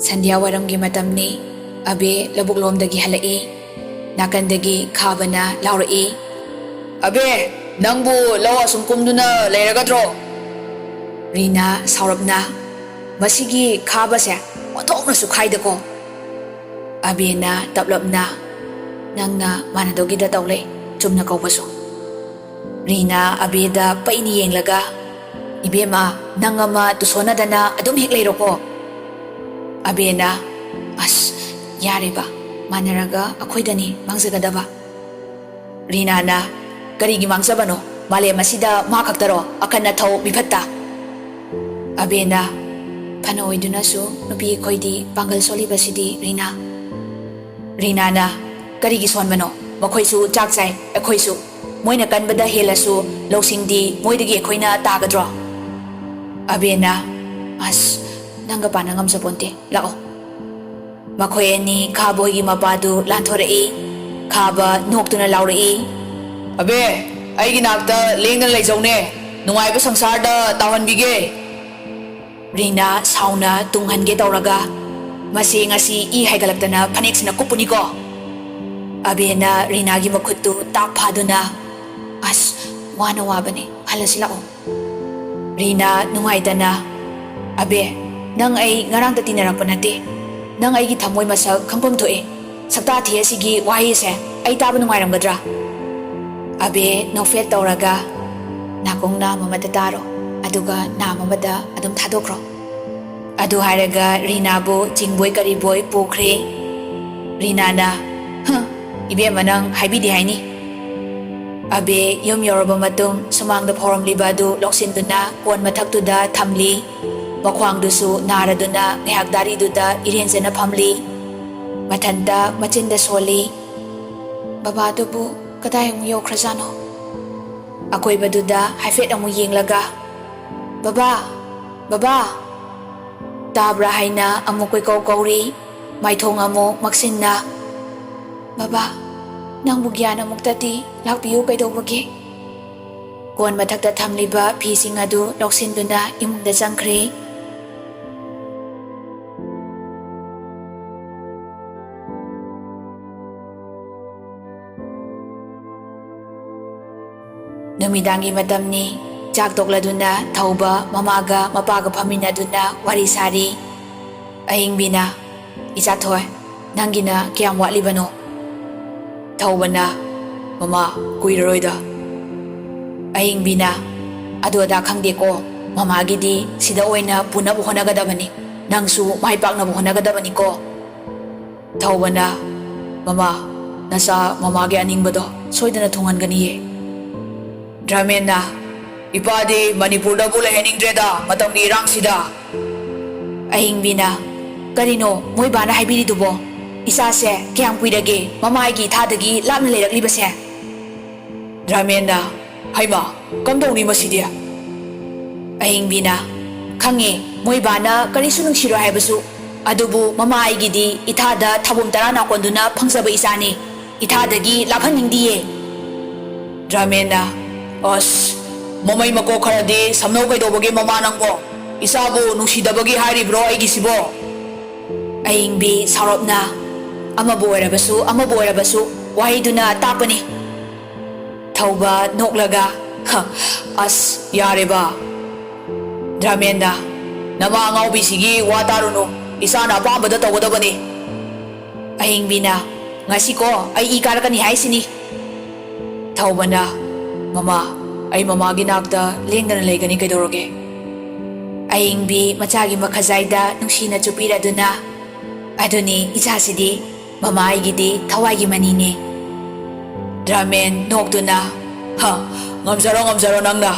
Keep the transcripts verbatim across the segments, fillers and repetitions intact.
ꯁꯟꯙ꯭ꯌꯥ ꯋꯥꯏꯔꯝꯒꯤ ꯃꯇꯝꯅꯤ꯫ ꯑꯕꯦ ꯂꯧꯕꯨꯛ ꯂꯣꯝꯗꯒꯤ ꯍꯜꯂꯛꯏ꯫ ꯅꯥꯀꯟꯗꯒꯤ ꯈꯥꯕꯅ ꯂꯥꯎꯔꯛꯏ, "ꯑꯕꯦ, ꯅꯪꯕꯨ ꯂꯧ ꯑꯁꯨꯝ ꯀꯨꯝꯗꯨꯅ ꯂꯩꯔꯒꯗ꯭ꯔꯣ?" ꯔꯤꯅꯥ ꯁꯥꯎꯔꯞꯅ, "ꯃꯁꯤꯒꯤ ꯈꯥꯕꯁꯦ ꯑꯣꯟꯊꯣꯛꯅꯁꯨ ꯈꯥꯏꯗꯀꯣ!" ꯑꯕꯦꯅ ꯇꯞꯂꯞꯅ, "ꯅꯪꯅ ꯃꯥꯟꯅꯗꯧꯒꯤꯗ ꯇꯧ ꯂꯩ, ꯆꯨꯝꯅ ꯀꯧꯕꯁꯨ꯫" ꯔꯤꯅꯥ ꯑꯕꯦꯗ ꯄꯩꯅ ꯌꯦꯡꯂꯒ, "ꯏꯕꯦꯝꯃ, ꯅꯪ ꯑꯃ ꯇꯨꯁꯣꯟꯅꯗꯅ ꯑꯗꯨꯝ ꯍꯦꯛ ꯂꯩꯔꯣꯀꯣ꯫" ꯑꯕꯦꯅ, "ꯑꯁ, ꯌꯥꯔꯦꯕ, ꯃꯥꯟꯅꯔꯒ ꯑꯩꯈꯣꯏꯗꯅꯤ ꯃꯥꯡꯖꯒꯗꯕ꯫" ꯔꯤꯅꯥꯅ, "ꯀꯔꯤꯒꯤ ꯃꯥꯡꯖꯕꯅꯣ? ꯃꯥꯂꯦꯝ ꯑꯁꯤꯗ ꯃꯥ ꯈꯛꯇꯔꯣ ꯑꯀꯟ ꯑꯊꯧ ꯃꯤꯐꯠꯇ?" ꯑꯕꯦꯅ, "ꯐꯅ ꯑꯣꯏꯗꯨꯅꯁꯨ ꯅꯨꯄꯤ ꯑꯩꯈꯣꯏꯗꯤ ꯄꯥꯡꯒꯜ ꯁꯣꯜꯂꯤꯕꯁꯤꯗꯤ, ꯔꯤꯅꯥ꯫" ꯔꯤꯅꯥꯅ, "ꯀꯔꯤꯒꯤ ꯁꯣꯟꯕꯅꯣ? ꯃꯈꯣꯏꯁꯨ ꯆꯥꯛ ꯆꯥꯏ, ꯑꯩꯈꯣꯏꯁꯨ꯫ ꯃꯣꯏꯅ ꯀꯟꯕꯗ ꯍꯦꯜꯂꯁꯨ ꯂꯧꯁꯤꯡꯗꯤ ꯃꯣꯏꯗꯒꯤ ꯑꯩꯈꯣꯏꯅ ꯇꯥꯒꯗ꯭ꯔꯣ?" ꯑꯕꯦꯅ, "ꯑꯁ, ꯅꯪꯒ ꯄꯥꯅ ꯉꯝꯖꯄꯣꯟꯇꯦ, ꯂꯥꯛꯑꯣ꯫" ꯃꯈꯣꯏ ꯑꯅꯤ ꯈꯥꯕ ꯍꯣꯏꯒꯤ ꯃꯄꯥꯗꯨ ꯂꯥꯟꯊꯣꯔꯛꯏ꯫ ꯈꯥꯕ ꯅꯣꯛꯇꯨꯅ ꯂꯥꯎꯔꯛꯏ, "ꯑꯕꯦ, ꯑꯩꯒꯤ ꯅꯥꯛꯇ ꯂꯦꯡꯗꯅ ꯂꯩꯖꯧꯅꯦ, ꯅꯨꯡꯉꯥꯏꯕ ꯁꯪꯁꯥꯔꯗ ꯇꯥꯎꯍꯟꯕꯤꯒꯦ꯫" ꯔꯤꯅꯥ ꯁꯥꯎꯅ ꯇꯨꯡꯍꯟꯒꯦ ꯇꯧꯔꯒ, "ꯃꯁꯤ ꯉꯁꯤ ꯏ ꯍꯥꯏꯒꯠꯂꯛꯇꯅ ꯐꯅꯦꯛꯁꯤꯅ ꯀꯨꯞꯄꯨꯅꯤꯀꯣ꯫" ꯑꯕꯦꯅ ꯔꯤꯅꯥꯒꯤ ꯃꯈꯨꯠꯇꯨ ꯇꯥꯛ ꯐꯥꯗꯨꯅ, "ꯑꯁ, ꯋꯥꯅ ꯋꯥꯕꯅꯦ, ꯍꯜꯂꯁꯤ ꯂꯥꯛꯑꯣ꯫" ꯔꯤꯅꯥ ꯅꯨꯡꯉꯥꯏꯇꯅ, "ꯑꯕꯦ, ꯅꯪ ꯑꯩ ꯉꯔꯥꯡꯇ ꯇꯤꯟꯅꯔꯛꯄ ꯅꯠꯇꯦ꯫ ꯅꯪ ꯑꯩꯒꯤ ꯊꯃꯣꯏ ꯃꯁꯛ ꯈꯪꯐꯝ ꯊꯣꯛꯑꯦ꯫ ꯁꯛꯇꯥ ꯊꯤ ꯑꯁꯤꯒꯤ ꯋꯥꯍꯩ ꯑꯁꯦ ꯑꯩ ꯇꯥꯕ ꯅꯨꯡꯉꯥꯏꯔꯝꯒꯗ꯭ꯔꯥ?" ꯑꯕꯦ ꯅꯣꯛꯐꯦꯠ ꯇꯧꯔꯒ, "ꯅꯥꯀꯣꯡ ꯅꯥꯝ ꯑꯃꯗ ꯇꯥꯔꯣ, ꯑꯗꯨꯒ ꯅꯥꯝ ꯑꯃꯗ ꯑꯗꯨꯝ ꯊꯥꯗꯣꯛꯈ꯭ꯔꯣ꯫" ꯑꯗꯨ ꯍꯥꯏꯔꯒ ꯔꯤꯅꯥꯕꯨ ꯆꯤꯡꯕꯣꯏ ꯀꯔꯤꯕꯣꯏ ꯄꯨꯈ꯭ꯔꯦ꯫ ꯔꯤꯅꯥꯅ, "ꯍ, ꯏꯕꯦꯝꯃ, ꯅꯪ ꯍꯥꯏꯕꯤꯗꯦ ꯍꯥꯏꯅꯤ꯫" ꯑꯕꯦ ꯌꯨꯝ ꯌꯧꯔꯕ ꯃꯇꯨꯡ ꯁꯨꯃꯥꯡꯗ ꯐꯧꯔꯝꯂꯤꯕ ꯑꯗꯨ ꯂꯧꯁꯤꯟꯗꯨꯅ ꯀꯣꯟ ꯃꯊꯛꯇꯨꯗ ꯊꯝꯂꯤ꯫ ꯃꯈ꯭ꯋꯥꯡꯗꯨꯁꯨ ꯅꯥꯔꯗꯨꯅ ꯉꯥꯏꯍꯥꯛ ꯗꯥꯔꯤꯗꯨꯗ ꯏꯔꯦꯟꯖꯅ ꯐꯝꯂꯤ꯫ ꯃꯊꯟꯇ ꯃꯆꯤꯟꯗ ꯁꯣꯜꯂꯤ, "ꯕꯕꯥꯗꯨꯕꯨ ꯀꯗꯥꯏ ꯑꯃꯨꯛ ꯌꯧꯈ꯭ꯔꯖꯥꯠꯅꯣ?" ꯑꯀꯣꯏꯕꯗꯨꯗ ꯍꯥꯏꯐꯦꯠ ꯑꯃꯨꯛ ꯌꯦꯡꯂꯒ, "ꯕꯕꯥ! ꯕꯕꯥ!" ꯇꯥꯕ꯭ꯔꯥ ꯍꯥꯏꯅ ꯑꯃꯨꯛ ꯀꯣꯏꯀꯧ ꯀꯧꯔꯤ꯫ ꯃꯥꯏꯊꯣꯡ ꯑꯃꯨꯛ ꯃꯛꯁꯤꯟꯅ, "ꯕꯕꯥ, ꯅꯪꯕꯨ ꯒ꯭ꯌꯥꯟ ꯑꯃꯨꯛꯇꯗꯤ ꯂꯥꯛꯄꯤꯌꯨ, ꯀꯩꯗꯧꯕꯒꯦ?" ꯀꯣꯟ ꯃꯊꯛꯇ ꯊꯝꯂꯤꯕ ꯐꯤꯁꯤꯡ ꯑꯗꯨ ꯂꯧꯁꯤꯟꯗꯨꯅ ꯏꯃꯨꯡꯗ ꯆꯪꯈ꯭ꯔꯦ꯫ ꯅꯨꯃꯤꯗꯥꯡꯒꯤ ꯃꯇꯝꯅꯤ꯫ ꯆꯥꯛ ꯇꯣꯛꯂꯗꯨꯅ ꯊꯧꯕ ꯃꯃꯥꯒ ꯃꯄꯥꯒ ꯐꯝꯃꯤꯟꯅꯗꯨꯅ ꯋꯥꯔꯤ ꯁꯥꯔꯤ꯫ ꯑꯍꯤꯡꯕꯤꯅ, "ꯏꯆꯥꯊꯣꯏ, ꯅꯪꯒꯤꯅ ꯀꯌꯥꯝ ꯋꯥꯠꯂꯤꯕꯅꯣ?" ꯊꯧꯕꯅ, "ꯃꯃꯥ, ꯀꯨꯏꯔꯔꯣꯏꯗ꯫" ꯑꯍꯤꯡꯕꯤꯅ, "ꯑꯗꯨ ꯑꯗꯥ ꯈꯪꯗꯦꯀꯣ, ꯃꯃꯥꯒꯤꯗꯤ ꯁꯤꯗ ꯑꯣꯏꯅ ꯄꯨꯅꯕ ꯍꯣꯠꯅꯒꯗꯕꯅꯤ꯫ ꯅꯪꯁꯨ ꯃꯥꯏ ꯄꯥꯛꯅꯕ ꯍꯣꯠꯅꯒꯗꯕꯅꯤꯀꯣ꯫" ꯊꯧꯕꯅ, "ꯃꯃꯥ, ꯅꯆꯥ ꯃꯃꯥꯒꯤ ꯑꯅꯤꯡꯕꯗꯣ ꯁꯣꯏꯗꯅ ꯊꯨꯡꯍꯟꯒꯅꯤꯌꯦ꯫" ꯗ꯭ꯔꯃꯦꯟꯅ, "ꯏꯄꯥꯗꯤ ꯃꯅꯤꯄꯨꯔꯗꯕꯨ ꯂꯩꯍꯟꯅꯤꯡꯗ꯭ꯔꯦꯗ ꯃꯇꯝꯒꯤ ꯏꯔꯥꯡꯁꯤꯗ꯫" ꯑꯍꯤꯡꯕꯤꯅ, "ꯀꯔꯤꯅꯣ ꯃꯣꯏ ꯕꯥꯅ ꯍꯥꯏꯕꯤꯔꯤꯗꯨꯕꯣ? ꯏꯆꯥꯁꯦ ꯀꯌꯥꯝ ꯀꯨꯏꯔꯒꯦ ꯃꯃꯥ ꯑꯩꯒꯤ ꯏꯊꯥꯗꯒꯤ ꯂꯥꯞꯅ ꯂꯩꯔꯛꯂꯤꯕꯁꯦ?" ꯗ꯭ꯔꯃꯦꯟꯅ, "ꯍꯩꯃꯥ, ꯀꯝꯗꯧꯅꯤ ꯃꯁꯤꯗꯤ?" ꯑꯍꯤꯡꯕꯤꯅ, "ꯈꯪꯉꯦ, ꯃꯣꯏ ꯕꯥꯅ ꯀꯔꯤꯁꯨ ꯅꯨꯡꯁꯤꯔꯣꯏ ꯍꯥꯏꯕꯁꯨ, ꯑꯗꯨꯕꯨ ꯃꯃꯥ ꯑꯩꯒꯤꯗꯤ ꯏꯊꯥꯗ ꯊꯥꯕꯣꯝ ꯇꯔꯥ ꯅꯥꯀꯣꯟꯗꯨꯅ ꯐꯪꯖꯕ ꯏꯆꯥꯅꯤ꯫ ꯏꯊꯥꯗꯒꯤ ꯂꯥꯞꯍꯟꯅꯤꯡꯗꯤꯌꯦ꯫" ꯗ꯭ꯔꯃꯦꯟꯅ, "ꯑꯁ, ꯃꯃꯩ ꯃꯀꯣꯛ ꯈꯔꯗꯤ ꯁꯝꯅꯧ ꯀꯩꯗꯧꯕꯒꯤ ꯃꯃꯥ ꯅꯪꯕꯣ? ꯏꯆꯥꯕꯨ ꯅꯨꯡꯁꯤꯗꯕꯒꯤ ꯍꯥꯏꯔꯤꯕ꯭ꯔꯣ ꯑꯩꯒꯤꯁꯤꯕꯣ?" ꯑꯍꯤꯡꯕꯤ ꯁꯥꯎꯔꯞꯅ, "ꯑꯃꯕꯨ ꯑꯣꯏꯔꯕꯁꯨ, ꯑꯃꯕꯨ ꯑꯣꯏꯔꯕꯁꯨ, ꯋꯥꯍꯩꯗꯨꯅ ꯇꯥꯛꯄꯅꯤ꯫" ꯊꯧꯕ ꯅꯣꯛꯂꯒ, "ꯍ, ꯑꯁ, ꯌꯥꯔꯦꯕ꯫" ꯗ꯭ꯔꯃꯦꯟꯅ, "ꯅꯃꯥ ꯑꯉꯥꯎꯕꯤꯁꯤꯒꯤ ꯋꯥ ꯇꯥꯔꯨꯅꯨ, ꯏꯆꯥꯅ ꯑꯄꯥꯝꯕꯗ ꯇꯧꯒꯗꯕꯅꯤ꯫" ꯑꯍꯤꯡꯕꯤꯅ, "ꯉꯁꯤꯀꯣ ꯑꯩ ꯏ ꯀꯥꯔꯛꯀꯅꯤ ꯍꯥꯏꯁꯤꯅꯤ꯫" ꯊꯧꯕꯅ, "ꯃꯃꯥ, ꯑꯩ ꯃꯃꯥꯒꯤ ꯅꯥꯛꯇ ꯂꯦꯡꯗꯅ ꯂꯩꯒꯅꯤ ꯀꯩꯗꯧꯔꯒꯦ?" ꯑꯍꯤꯡꯕꯤ ꯃꯆꯥꯒꯤ ꯃꯈꯖꯥꯏꯗ ꯅꯨꯡꯁꯤꯅ ꯆꯨꯞꯄꯤꯔꯗꯨꯅ, "ꯑꯗꯨꯅꯤ ꯏꯆꯥꯁꯤꯗꯤ, ꯃꯃꯥ ꯑꯩꯒꯤꯗꯤ ꯊꯋꯥꯏꯒꯤ ꯃꯅꯤꯅꯦ꯫" ꯗ꯭ꯔꯃꯦꯟ ꯅꯣꯛꯇꯨꯅ, "ꯍ, ꯉꯝꯖꯔꯣ, ꯉꯝꯖꯔꯣ ꯅꯪꯅ꯫"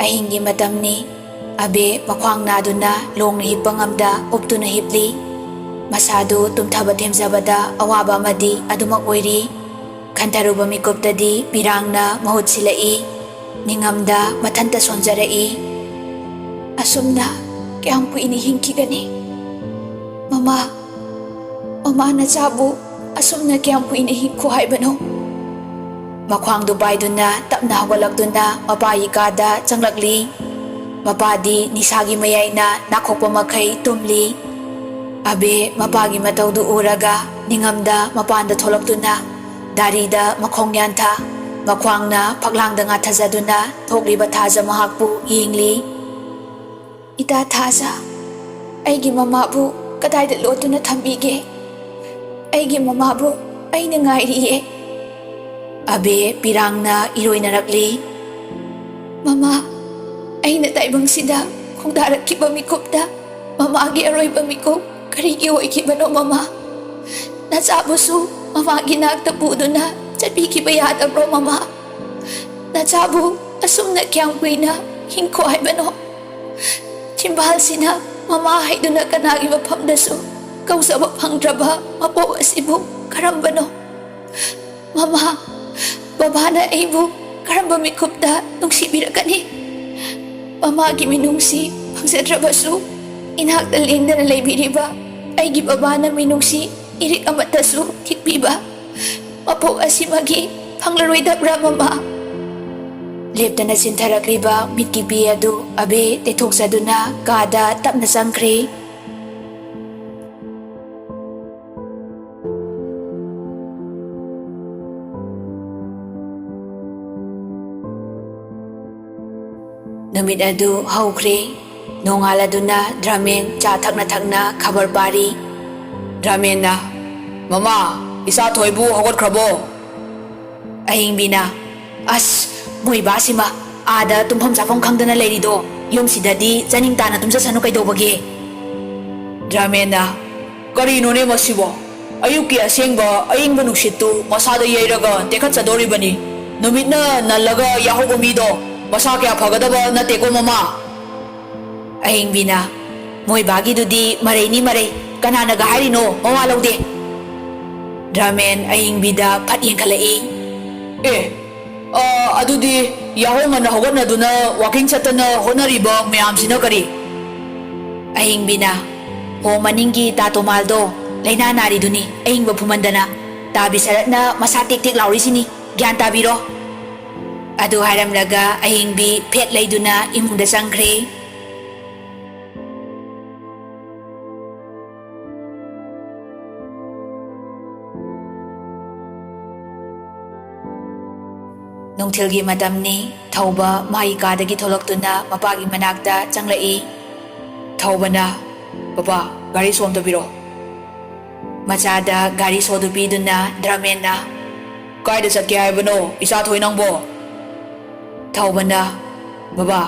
ꯑꯍꯤꯡꯒꯤ ꯃꯇꯝꯅꯤ꯫ ꯑꯕꯦ ꯃꯈ꯭ꯋꯥꯡ ꯅꯥꯗꯨꯅ ꯂꯣꯡꯅ ꯍꯤꯞꯄ ꯉꯝꯗ ꯎꯞꯇꯨꯅ ꯍꯤꯞꯂꯤ꯫ ꯃꯁꯥꯗꯨ ꯇꯨꯝꯊꯕ ꯊꯦꯝꯖꯕꯗ ꯑꯋꯥꯕ ꯑꯃꯗꯤ ꯑꯗꯨꯃꯛ ꯑꯣꯏꯔꯤ꯫ ꯈꯟꯊꯔꯨꯕ ꯃꯤꯀꯨꯞꯇꯗꯤ ꯄꯤꯔꯥꯡꯅ ꯃꯍꯨꯠ ꯁꯤꯜꯂꯛꯏ꯫ ꯅꯤꯡꯉꯝꯗ ꯃꯊꯟꯇ ꯁꯣꯟꯖꯔꯛꯏ꯫ "ꯑꯁꯨꯝꯅ ꯀꯌꯥꯝ ꯀꯨꯏꯅ ꯍꯤꯡꯈꯤꯒꯅꯤ? ꯃꯃꯥ, ꯃꯃꯥ ꯅꯆꯥꯕꯨ ꯑꯁꯨꯝꯅ ꯀꯌꯥꯝ ꯀꯨꯏꯅ ꯍꯤꯡꯈꯣ ꯍꯥꯏꯕꯅꯣ?" ꯃꯈ꯭ꯋꯥꯡꯗꯨ ꯄꯥꯏꯗꯨꯅ ꯇꯞꯅ ꯍꯧꯒꯠꯂꯛꯇꯨꯅ ꯃꯄꯥꯒꯤ ꯀꯥꯗ ꯆꯪꯂꯛꯂꯤ꯫ ꯃꯄꯥꯗꯤ ꯅꯤꯁꯥꯒꯤ ꯃꯌꯥꯏꯅ ꯅꯥꯈꯣꯛꯄ ꯃꯈꯩ ꯇꯨꯝꯂꯤ꯫ ꯑꯕꯦ ꯃꯄꯥꯒꯤ ꯃꯇꯧꯗꯨ ꯎꯔꯒ ꯅꯤꯡꯉꯝꯗ ꯃꯄꯥꯟꯗ ꯊꯣꯛꯂꯛꯇꯨꯅ ꯗꯥꯔꯤꯗ ꯃꯈꯣꯡ ꯌꯥꯟꯊ, ꯃꯈ꯭ꯋꯥꯡꯅ ꯐꯛꯂꯥꯡꯗ ꯉꯥꯊꯖꯗꯨꯅ ꯊꯣꯛꯂꯤꯕ ꯊꯥꯖ ꯃꯍꯥꯛꯄꯨ ꯌꯦꯡꯂꯤ꯫ "ꯏꯇꯥ ꯊꯥꯖ, ꯑꯩꯒꯤ ꯃꯃꯥꯕꯨ ꯀꯗꯥꯏꯗ ꯂꯣꯠꯇꯨꯅ ꯊꯝꯕꯤꯒꯦ? ꯑꯩꯒꯤ ꯃꯃꯥꯕꯨ ꯑꯩꯅ ꯉꯥꯏꯔꯤꯌꯦ꯫" ꯑꯕꯦ ꯄꯤꯔꯥꯡꯅ ꯏꯔꯣꯏꯅꯔꯛꯂꯤ꯫ "ꯃꯃꯥ, ꯑꯩꯅ ꯇꯥꯏꯕꯪꯁꯤꯗ ꯈꯣꯡꯗꯥꯔꯛꯈꯤꯕ ꯃꯤꯀꯨꯞꯇ ꯃꯃꯥꯒꯤ ꯑꯔꯣꯏꯕ ꯃꯤꯀꯨꯞ ꯀꯔꯤꯒꯤ ꯑꯣꯏꯈꯤꯕꯅꯣ ꯃꯃꯥ? ꯅꯆꯥꯕꯨꯁꯨ ꯃꯃꯥꯒꯤ ꯅꯥꯛꯇ ꯄꯨꯗꯨꯅ ꯆꯠꯄꯤꯈꯤꯕ ꯌꯥꯗꯕ꯭ꯔꯣ ꯃꯃꯥ? ꯅꯆꯥꯕꯨ ꯑꯁꯨꯝꯅ ꯀꯌꯥꯝ ꯀꯨꯏꯅ ꯍꯤꯡꯈꯣ ꯍꯥꯏꯕꯅꯣ? ꯆꯤꯝꯕꯥꯜꯁꯤꯅ ꯃꯃꯥ ꯍꯥꯏꯗꯨꯅ ꯀꯅꯥꯒꯤ ꯃꯐꯝꯗꯁꯨ ꯀꯧꯖꯕ ꯐꯪꯗ꯭ꯔꯕ ꯃꯄꯣꯛ ꯑꯁꯤꯕꯨ ꯀꯔꯝꯕꯅꯣ? ꯃꯃꯥ, ꯕꯕꯥꯅ ꯑꯩꯕꯨ ꯀꯔꯝꯕ ꯃꯤꯀꯨꯞꯇ ꯅꯨꯡꯁꯤꯕꯤꯔꯛꯀꯅꯤ? ꯃꯃꯥꯒꯤ ꯃꯤꯅꯨꯡꯁꯤ ꯐꯪꯖꯗ꯭ꯔꯕꯁꯨ, ꯏꯅꯥꯛꯇ ꯂꯦꯡꯗꯅ ꯂꯩꯕꯤꯔꯤꯕ ꯑꯩꯒꯤ ꯕꯕꯥꯅ ꯃꯤꯅꯨꯡꯁꯤ ꯏꯔꯤꯛ ꯑꯃꯠꯇꯁꯨ ꯊꯤꯛꯄꯤꯕ ꯃꯄꯣꯛ ꯑꯁꯤꯃꯒꯤ ꯐꯪꯂꯔꯣꯏꯗꯕ꯭ꯔꯥ ꯃꯃꯥ?" ꯂꯦꯞꯇꯅ ꯆꯤꯟꯊꯔꯛꯂꯤꯕ ꯃꯤꯠꯀꯤ ꯄꯤ ꯑꯗꯨ ꯑꯕꯦ ꯇꯩꯊꯣꯛꯆꯗꯨꯅ ꯀꯥꯗ ꯇꯞꯅ ꯆꯪꯈ꯭ꯔꯦ꯫ ꯅꯨꯃꯤꯠ ꯑꯗꯨ ꯍꯧꯈ꯭ꯔꯦ꯫ ꯅꯣꯡꯉꯥꯜꯂꯗꯨꯅ ꯗ꯭ꯔꯥꯃꯦꯟ ꯆꯥ ꯊꯛꯅ ꯊꯛꯅ ꯈꯕꯔ ꯄꯥꯔꯤ꯫ ꯗ꯭ꯔꯥꯃꯦꯟꯅ, "ꯃꯃꯥ, ꯏꯆꯥ ꯊꯣꯏꯕꯨ ꯍꯧꯒꯠꯈ꯭ꯔꯕꯣ?" ꯑꯍꯤꯡꯕꯤꯅ, "ꯑꯁ, ꯃꯣꯏ ꯕꯥꯁꯤꯃ ꯑꯥꯗ ꯇꯨꯝꯐꯝ ꯆꯥꯐꯝ ꯈꯪꯗꯅ ꯂꯩꯔꯤꯗꯣ, ꯌꯨꯝꯁꯤꯗꯗꯤ ꯆꯥꯅꯤꯡ ꯇꯥꯅ ꯇꯨꯝꯖꯁꯅꯨ ꯀꯩꯗꯧꯕꯒꯦ?" ꯗ꯭ꯔꯥꯃꯦꯟꯅ, "ꯀꯔꯤꯅꯣꯅꯦ ꯃꯁꯤꯕꯣ? ꯑꯌꯨꯛꯀꯤ ꯑꯁꯦꯡꯕ ꯑꯏꯪꯕ ꯅꯨꯡꯁꯤꯠꯇꯨ ꯃꯁꯥꯗ ꯌꯩꯔꯒ ꯇꯦꯛꯈꯠꯆꯗꯧꯔꯤꯕꯅꯤ꯫ ꯅꯨꯃꯤꯠꯅ ꯅꯜꯂꯒ ꯌꯥꯍꯧꯕ ꯃꯤꯗꯣ ꯃꯁꯥ ꯀꯌꯥ ꯐꯒꯗꯕ ꯅꯠꯇꯦꯀꯣ ꯃꯃꯥ꯫" ꯑꯍꯤꯡꯕꯤꯅ, "ꯃꯣꯏ ꯕꯥꯒꯤꯗꯨꯗꯤ ꯃꯔꯩꯅꯤ ꯃꯔꯩ, ꯀꯅꯥꯅꯒ ꯍꯥꯏꯔꯤꯅꯣ ꯃꯋꯥ ꯂꯧꯗꯦ꯫" ꯗ꯭ꯔꯥꯃꯦꯟ ꯑꯍꯤꯡꯕꯤꯗ ꯐꯠ ꯌꯦꯡꯈꯠꯂꯛꯏ꯫ "ꯑꯦ, ꯑ, ꯑꯗꯨꯗꯤ ꯌꯥꯍꯧ ꯉꯟꯅ ꯍꯧꯒꯠꯅꯗꯨꯅ ꯋꯥꯀꯤꯡ ꯆꯠꯇꯅ ꯍꯣꯠꯅꯔꯤꯕ ꯃꯌꯥꯝꯁꯤꯅ ꯀꯔꯤ?" ꯑꯍꯤꯡꯕꯤꯅ, "ꯍꯣ, ꯃꯅꯤꯡꯒꯤ ꯇꯥ ꯇꯣꯃꯥꯜꯗꯣ ꯂꯥꯏꯅꯥ ꯅꯥꯔꯤꯗꯨꯅꯤ, ꯑꯏꯪꯕ ꯐꯨꯃꯟꯗꯅ꯫ ꯇꯥ ꯕꯤꯁꯔꯠꯅ ꯃꯁꯥ ꯇꯦꯛ ꯇꯦꯛ ꯂꯥꯎꯔꯤꯁꯤꯅꯤ, ꯒ꯭ꯌꯥꯟ ꯇꯥꯕꯤꯔꯣ꯫" ꯑꯗꯨ ꯍꯥꯏꯔꯝꯂꯒ ꯑꯍꯤꯡꯕꯤ ꯐꯦꯠ ꯂꯩꯗꯨꯅ ꯏꯃꯨꯡꯗ ꯆꯪꯈ꯭ꯔꯦ꯫ ꯅꯨꯡꯊꯤꯜꯒꯤ ꯃꯇꯝꯅꯤ꯫ ꯊꯧꯕ ꯃꯍꯩ ꯀꯥꯗꯒꯤ ꯊꯣꯛꯂꯛꯇꯨꯅ ꯃꯄꯥꯒꯤ ꯃꯅꯥꯛꯇ ꯆꯪꯂꯛꯏ꯫ ꯊꯧꯕꯅ, "ꯄꯄꯥ, ꯒꯥꯔꯤ ꯁꯣꯝꯗ ꯄꯤꯔꯛꯑꯣ꯫" ꯃꯆꯥꯗ ꯒꯥꯔꯤ ꯁꯣꯗꯨ ꯄꯤꯗꯨꯅ ꯙꯔꯃꯦꯟꯅ, "ꯀꯥꯏꯗ ꯆꯠꯀꯦ ꯍꯥꯏꯕꯅꯣ, ꯏꯆꯥ ꯊꯣꯏ ꯅꯪꯕꯣ?" ꯊꯧꯕꯅ, "ꯕꯕꯥ,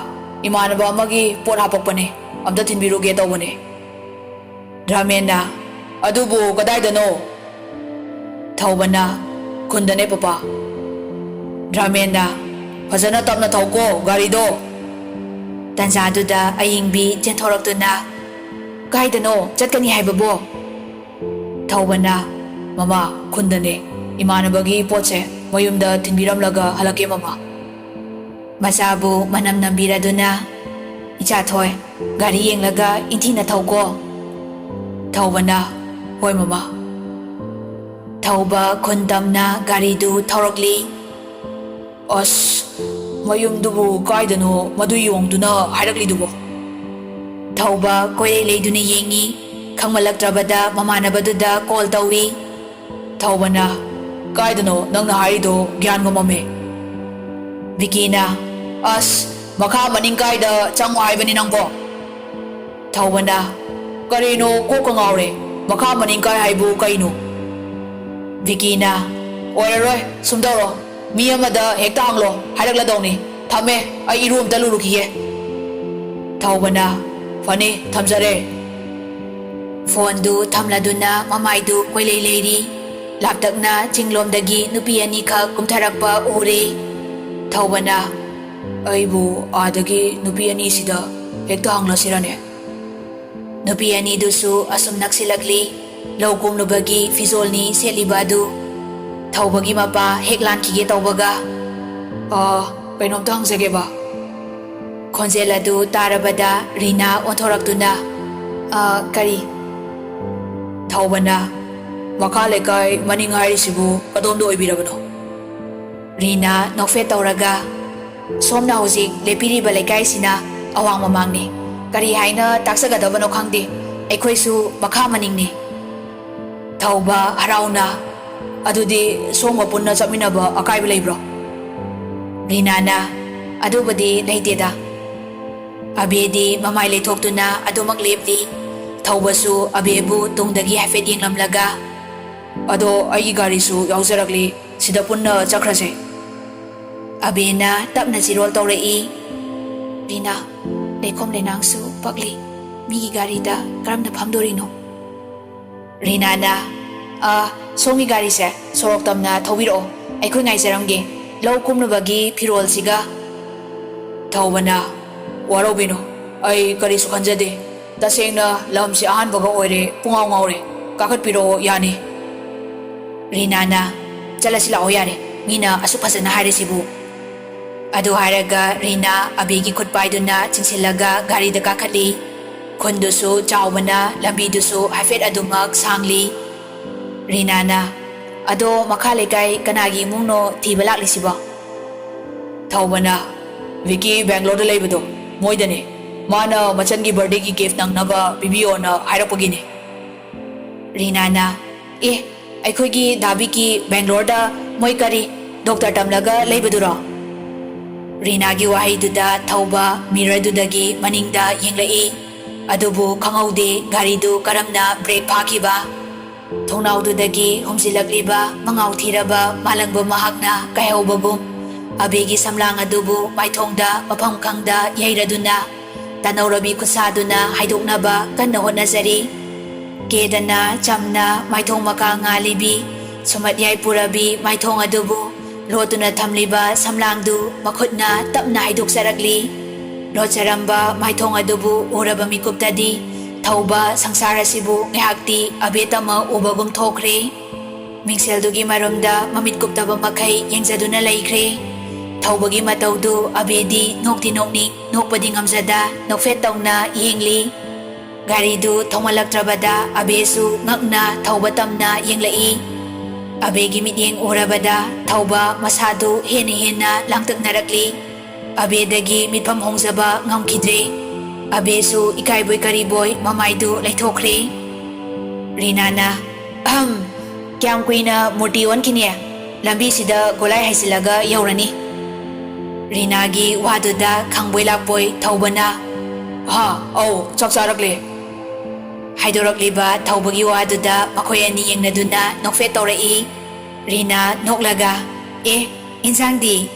ꯏꯃꯥꯟꯅꯕ ꯑꯃꯒꯤ ꯄꯣꯠ ꯍꯥꯄꯛꯄꯅꯦ, ꯑꯝꯇ ꯊꯤꯟꯕꯤꯔꯨꯒꯦ ꯇꯧꯕꯅꯦ꯫" ꯙꯔꯃꯦꯟꯅ, "ꯑꯗꯨꯕꯨ ꯀꯗꯥꯏꯗꯅꯣ?" ꯊꯧꯕꯅ, "ꯈꯨꯟꯗꯅꯦ ꯄꯄꯥ꯫" ꯙꯔꯃꯦꯟꯅ, "ꯐꯖꯅ ꯇꯞꯅ ꯊꯧꯀꯣ ꯒꯥꯔꯤꯗꯣ꯫" ꯇꯟꯖꯥꯗꯨꯗ ꯑꯌꯤꯡꯕꯤ ꯆꯦꯟꯊꯣꯔꯛꯇꯨꯅ, "ꯀꯥꯏꯗꯅꯣ ꯆꯠꯀꯅꯤ ꯍꯥꯏꯕꯕꯣ?" ꯊꯧꯕꯅ, "ꯃꯃꯥ, ꯈꯨꯟꯗꯅꯦ꯫ ꯏꯃꯥꯟꯅꯕꯒꯤ ꯄꯣꯠꯁꯦ ꯃꯌꯨꯝꯗ ꯊꯤꯟꯕꯤꯔꯝꯂꯒ ꯍꯜꯂꯛꯀꯦ ꯃꯃꯥ꯫" ꯃꯆꯥꯕꯨ ꯃꯅꯝ ꯅꯝꯕꯤꯔꯗꯨꯅ, "ꯏꯆꯥꯊꯣꯏ, ꯒꯥꯔꯤ ꯌꯦꯡꯂꯒ ꯏꯟꯊꯤꯅ ꯊꯧꯀꯣ꯫" ꯊꯧꯕꯅ, "ꯍꯣꯏ ꯃꯃꯥ꯫" ꯊꯧꯕ ꯈꯨꯟ ꯇꯝꯅ ꯒꯥꯔꯤꯗꯨ ꯊꯧꯔꯛꯂꯤ꯫ "ꯑꯁ, ꯃꯌꯨꯝꯗꯨꯕꯨ ꯀꯥꯏꯗꯅꯣ ꯃꯗꯨ ꯌꯣꯡꯗꯨꯅ ꯍꯥꯏꯔꯛꯂꯤꯗꯨꯕꯣ?" ꯊꯧꯕ ꯀꯣꯏꯂꯩ ꯂꯩꯗꯨꯅ ꯌꯦꯡꯉꯤ꯫ ꯈꯪꯃꯜꯂꯛꯇ꯭ꯔꯕꯗ ꯃꯃꯥꯟꯅꯕꯗꯨꯗ ꯀꯣꯜ ꯇꯧꯏ꯫ ꯊꯧꯕꯅ, "ꯀꯥꯏꯗꯅꯣ ꯅꯪꯅ ꯍꯥꯏꯔꯤꯗꯣ? ꯒ꯭ꯌꯥꯟꯒ ꯃꯝꯃꯦ꯫" ꯚꯤꯀꯤꯅ, "ꯑꯁ, ꯃꯈꯥ ꯃꯅꯤꯡ ꯀꯥꯏꯗ ꯆꯪꯉꯣ ꯍꯥꯏꯕꯅꯤ ꯅꯪꯕꯣ?" ꯊꯧꯕꯅ, "ꯀꯔꯤꯅꯣ, ꯀꯣꯛꯀ ꯉꯥꯎꯔꯦ꯫ ꯃꯈꯥ ꯃꯅꯤꯡ ꯀꯥꯏ ꯍꯥꯏꯕꯨ ꯀꯩꯅꯣ?" ꯚꯤꯀꯤꯅ, "ꯑꯣꯏꯔꯔꯣꯏ, ꯁꯨꯝꯗꯧꯔꯣ꯫ ꯃꯤ ꯑꯃꯗ ꯍꯦꯛꯇ ꯍꯪꯂꯣ, ꯍꯥꯏꯔꯛꯂꯗꯧꯅꯤ꯫ ꯊꯝꯃꯦ, ꯑꯩ ꯏꯔꯨ ꯑꯝꯇ ꯂꯨꯔꯨꯈꯤꯒꯦ꯫" ꯊꯧꯕꯅ, "ꯐꯅꯤ, ꯊꯝꯖꯔꯦ꯫" ꯐꯣꯟꯗꯨ ꯊꯝꯂꯗꯨꯅ ꯃꯃꯥꯏꯗꯨ ꯀꯣꯏꯂꯩ ꯂꯩꯔꯤ꯫ ꯂꯥꯞꯇꯛꯅ ꯆꯤꯡꯂꯣꯝꯗꯒꯤ ꯅꯨꯄꯤ ꯑꯅꯤꯈꯛ ꯀꯨꯝꯊꯔꯛꯄ ꯎꯔꯦ꯫ ꯊꯧꯕꯅ, "ꯑꯩꯕꯨ ꯑꯥꯗꯒꯤ ꯅꯨꯄꯤ ꯑꯅꯤꯁꯤꯗ ꯍꯦꯛꯇ ꯍꯪꯂꯁꯤꯔꯅꯦ?" ꯅꯨꯄꯤ ꯑꯅꯤꯗꯨꯁꯨ ꯑꯁꯨꯝ ꯅꯛꯁꯤꯜꯂꯛꯂꯤ꯫ ꯂꯧ ꯀꯨꯝꯂꯨꯕꯒꯤ ꯐꯤꯖꯣꯜꯅꯤ ꯁꯦꯠꯂꯤꯕ ꯑꯗꯨ꯫ ꯊꯧꯕꯒꯤ ꯃꯄꯥ ꯍꯦꯛ ꯂꯥꯟꯈꯤꯒꯦ ꯇꯧꯕꯒ, "ꯑ, ꯀꯩꯅꯣꯝꯇ ꯍꯪꯖꯒꯦꯕ꯫" ꯈꯣꯟꯖꯦꯜ ꯑꯗꯨ ꯇꯥꯔꯕꯗ ꯔꯤꯅꯥ ꯑꯣꯟꯊꯣꯔꯛꯇꯨꯅ, "ꯑ, ꯀꯔꯤ?" ꯊꯧꯕꯅ, "ꯃꯈꯥ ꯂꯩꯀꯥꯏ ꯃꯅꯤꯡ ꯍꯥꯏꯔꯤꯁꯤꯕꯨ ꯀꯗꯣꯝꯗ ꯑꯣꯏꯕꯤꯔꯕꯅꯣ?" ꯔꯤꯅꯥ ꯅꯣꯛꯐꯦꯠ ꯇꯧꯔꯒ, "ꯁꯣꯝꯅ ꯍꯧꯖꯤꯛ ꯂꯦꯞꯄꯤꯔꯤꯕ ꯂꯩꯀꯥꯏꯁꯤꯅ ꯑꯋꯥꯡ ꯃꯃꯥꯡꯅꯤ꯫ ꯀꯔꯤ ꯍꯥꯏꯅ ꯇꯥꯛꯆꯒꯗꯕꯅꯣ ꯈꯪꯗꯦ꯫ ꯑꯩꯈꯣꯏꯁꯨ ꯃꯈꯥ ꯃꯅꯤꯡꯅꯤ꯫" ꯊꯧꯕ ꯍꯔꯥꯎꯅ, "ꯑꯗꯨꯗꯤ ꯁꯣꯝꯒ ꯄꯨꯟꯅ ꯆꯠꯃꯤꯟꯅꯕ ꯑꯀꯥꯏꯕ ꯂꯩꯕ꯭ꯔꯣ?" ꯔꯤꯅꯥꯅ, "ꯑꯗꯨꯕꯨꯗꯤ ꯂꯩꯇꯦꯗ꯫" ꯑꯕꯦꯗꯤ ꯃꯃꯥꯏ ꯂꯩꯊꯣꯛꯇꯨꯅ ꯑꯗꯨꯃꯛ ꯂꯦꯞꯂꯤ꯫ ꯊꯧꯕꯁꯨ ꯑꯕꯦꯕꯨ ꯇꯨꯡꯗꯒꯤ ꯍꯥꯏꯐꯦꯠ ꯌꯦꯡꯂꯝꯂꯒ, "ꯑꯗꯣ ꯑꯩꯒꯤ ꯒꯥꯔꯤꯁꯨ ꯌꯥꯎꯖꯔꯛꯂꯤ, ꯁꯤꯗ ꯄꯨꯟꯅ ꯆꯠꯈ꯭ꯔꯁꯦ꯫" ꯑꯕꯦꯅ ꯇꯞꯅ ꯆꯤꯔꯣꯜ ꯇꯧꯔꯛꯏ, "ꯔꯤꯅꯥ, ꯂꯩꯈꯣꯝ ꯂꯩꯅꯥꯡꯁꯨ ꯄꯛꯂꯤ, ꯃꯤꯒꯤ ꯒꯥꯔꯤꯗ ꯀꯔꯝꯅ ꯐꯝꯗꯣꯔꯤꯅꯣ?" ꯔꯤꯅꯥꯅ, "ꯑ, ꯁꯣꯝꯒꯤ ꯒꯥꯔꯤꯁꯦ ꯁꯣꯔꯣꯛ ꯇꯝꯅ ꯊꯧꯕꯤꯔꯛꯑꯣ, ꯑꯩꯈꯣꯏ ꯉꯥꯏꯖꯔꯝꯒꯦ, ꯂꯧ ꯀꯨꯝꯅꯕꯒꯤ ꯐꯤꯔꯣꯜꯁꯤꯒ꯫" ꯊꯧꯕꯅ, "ꯋꯥꯔꯧꯕꯤꯅꯨ, ꯑꯩ ꯀꯔꯤꯁꯨ ꯈꯟꯖꯗꯦ꯫ ꯇꯁꯦꯡꯅ ꯂꯝꯁꯤ ꯑꯍꯥꯟꯕꯒ ꯑꯣꯏꯔꯦ, ꯄꯨꯡꯉꯥꯎ ꯉꯥꯎꯔꯦ꯫ ꯀꯥꯈꯠꯄꯤꯔꯛꯑꯣ, ꯌꯥꯅꯤ꯫" ꯔꯤꯅꯥꯅ, "ꯆꯠꯂꯁꯤ ꯂꯥꯛꯑꯣ ꯌꯥꯔꯦ, ꯃꯤꯅ ꯑꯁꯨꯛ ꯐꯖꯅ ꯍꯥꯏꯔꯤꯁꯤꯕꯨ꯫" ꯑꯗꯨ ꯍꯥꯏꯔꯒ ꯔꯤꯅꯥ ꯑꯕꯤꯒꯤ ꯈꯨꯠ ꯄꯥꯏꯗꯨꯅ ꯆꯤꯡꯁꯤꯜꯂꯒ ꯒꯥꯔꯤꯗ ꯀꯥꯈꯠꯂꯤ꯫ ꯈꯨꯟꯗꯨꯁꯨ ꯆꯥꯎꯕꯅ ꯂꯝꯕꯤꯗꯨꯁꯨ ꯍꯥꯏꯐꯦꯠ ꯑꯗꯨꯃꯛ ꯁꯥꯡꯂꯤ꯫ ꯔꯤꯅꯥꯅ, "ꯑꯗꯣ ꯃꯈꯥ ꯂꯩꯀꯥꯏ ꯀꯅꯥꯒꯤ ꯏꯃꯨꯡꯅꯣ ꯊꯤꯕ ꯂꯥꯛꯂꯤꯁꯤꯕꯣ?" ꯊꯧꯕꯅ, "ꯚꯤꯀꯤ ꯕꯦꯡꯒ꯭ꯂꯣꯔꯗ ꯂꯩꯕꯗꯣ, ꯃꯣꯏꯗꯅꯦ꯫ ꯃꯥꯅ ꯃꯆꯟꯒꯤ ꯕꯥꯔꯗꯦꯒꯤ ꯒꯤꯐ ꯅꯪꯅꯕ ꯄꯤꯕꯤꯌꯣꯅ ꯍꯥꯏꯔꯛꯄꯒꯤꯅꯦ꯫" ꯔꯤꯅꯥꯅ, "ꯑꯦ, ꯑꯩꯈꯣꯏꯒꯤ ꯗꯥ ꯚꯤꯀꯤ ꯕꯦꯡꯒ꯭ꯂꯣꯔꯗ ꯃꯣꯏ ꯀꯔꯤ ꯗꯣꯛꯇꯔ ꯇꯝꯂꯒ ꯂꯩꯕꯗꯨꯔꯣ?" ꯔꯤꯅꯥꯒꯤ ꯋꯥꯍꯩꯗꯨꯗ ꯊꯧꯕ ꯃꯤꯔꯔꯗꯨꯗꯒꯤ ꯃꯅꯤꯡꯗ ꯌꯦꯡꯂꯛꯏ꯫ ꯑꯗꯨꯕꯨ ꯈꯪꯍꯧꯗꯦ ꯒꯥꯔꯤꯗꯨ ꯀꯔꯝꯅ ꯕ꯭ꯔꯦꯛ ꯐꯥꯈꯤꯕ꯫ ꯊꯣꯡꯅꯥꯎꯗꯨꯗꯒꯤ ꯍꯨꯝꯖꯤꯜꯂꯛꯂꯤꯕ ꯃꯉꯥꯎ ꯊꯤꯔꯕ ꯃꯥꯂꯪꯕ ꯃꯍꯥꯛꯅ ꯀꯥꯏꯍꯧꯕꯒꯨꯝ, ꯑꯕꯤꯒꯤ ꯁꯝꯂꯥꯡ ꯑꯗꯨꯕꯨ ꯃꯥꯏꯊꯣꯡꯗ ꯃꯐꯝ ꯈꯪꯗ ꯌꯩꯔꯗꯨꯅ, ꯇꯅꯧꯔꯕꯤ ꯈꯨꯠꯁꯥꯗꯨꯅ ꯍꯥꯏꯗꯣꯛꯅꯕ ꯀꯟꯅ ꯍꯣꯠꯅꯖꯔꯤ꯫ ꯀꯦꯗꯅ ꯆꯝꯅ ꯃꯥꯏꯊꯣꯡ ꯃꯀꯥ ꯉꯥꯜꯂꯤꯕꯤ, ꯁꯨꯃꯠ ꯌꯥꯏ ꯄꯨꯔꯕꯤ ꯃꯥꯏꯊꯣꯡ ꯑꯗꯨꯕꯨ ꯂꯣꯠꯇꯨꯅ ꯊꯝꯂꯤꯕ ꯁꯝꯂꯥꯡꯗꯨ ꯃꯈꯨꯠꯅ ꯇꯞꯅ ꯍꯥꯏꯗꯣꯛꯆꯔꯛꯂꯤ꯫ ꯂꯣꯠꯆꯔꯝꯕ ꯃꯥꯏꯊꯣꯡ ꯑꯗꯨꯕꯨ ꯎꯔꯕ ꯃꯤꯀꯨꯞꯇꯗꯤ ꯊꯧꯕ ꯁꯪꯁꯥꯔ ꯑꯁꯤꯕꯨ ꯉꯥꯏꯍꯥꯛꯇꯤ ꯑꯕꯦꯠ ꯑꯃ ꯎꯕꯒꯨꯝ ꯊꯣꯛꯈ꯭ꯔꯦ꯫ ꯃꯤꯡꯁꯦꯜꯗꯨꯒꯤ ꯃꯔꯨꯝꯗ ꯃꯃꯤꯠ ꯀꯨꯞꯇꯕ ꯃꯈꯩ ꯌꯦꯡꯖꯗꯨꯅ ꯂꯩꯈ꯭ꯔꯦ꯫ ꯊꯧꯕꯒꯤ ꯃꯇꯧꯗꯨ ꯑꯕꯦꯗꯤ ꯅꯣꯛꯇꯤ ꯅꯣꯛꯅꯤꯡ, ꯅꯣꯛꯄꯗꯤ ꯉꯝꯖꯗ ꯅꯣꯛꯐꯦꯠ ꯇꯧꯅ ꯌꯦꯡꯂꯤ꯫ ꯒꯥꯔꯤꯗꯨ ꯊꯧꯃꯜꯂꯛꯇ꯭ꯔꯕꯗ ꯑꯕꯦꯁꯨ ꯉꯛꯅ ꯊꯧꯕ ꯇꯝꯅ ꯌꯦꯡꯂꯛꯏ꯫ ꯑꯕꯦꯒꯤ ꯃꯤꯠꯌꯦꯡ ꯎꯔꯕꯗ ꯊꯧꯕ ꯃꯁꯥꯗꯨ ꯍꯦꯟꯅ ꯍꯦꯟꯅ ꯂꯥꯡꯇꯛꯅꯔꯛꯂꯤ꯫ ꯑꯕꯦꯗꯒꯤ ꯃꯤꯠꯐꯝ ꯍꯣꯡꯖꯕ ꯉꯝꯈꯤꯗ꯭ꯔꯦ꯫ ꯑꯕꯦꯁꯨ ꯏꯀꯥꯏꯕꯣꯏ ꯀꯔꯤꯕꯣꯏ ꯃꯃꯥꯏꯗꯨ ꯂꯩꯊꯣꯛꯈ꯭ꯔꯦ꯫ ꯔꯤꯅꯥꯅ, "ꯑꯍꯝ, ꯀꯌꯥꯝ ꯀꯨꯏꯅ ꯃꯨꯔꯇꯤ ꯑꯣꯟꯈꯤꯅꯤ? ꯂꯝꯕꯤꯁꯤꯗ ꯒꯣꯂꯥꯏ ꯍꯩꯖꯤꯜꯂꯒ ꯌꯧꯔꯅꯤ꯫" ꯔꯤꯅꯥꯒꯤ ꯋꯥꯗꯨꯗ ꯈꯪꯕꯣꯏ ꯂꯥꯛꯄꯣꯏ ꯊꯧꯕꯅ, "ꯍꯥ, ꯑꯧ, ꯆꯥꯛ ꯆꯥꯔꯛꯂꯦ꯫" ꯍꯥꯏꯗꯣꯔꯛꯂꯤꯕ ꯊꯧꯕꯒꯤ ꯋꯥꯗꯨꯗ ꯃꯈꯣꯏ ꯑꯅꯤ ꯌꯦꯡꯅꯗꯨꯅ ꯅꯣꯛꯐꯦꯠ ꯇꯧꯔꯛꯏ꯫ ꯔꯤꯅꯥ ꯅꯣꯛꯂꯒ, "ꯑꯦ, ꯏꯟꯁꯥꯡꯗꯤ?"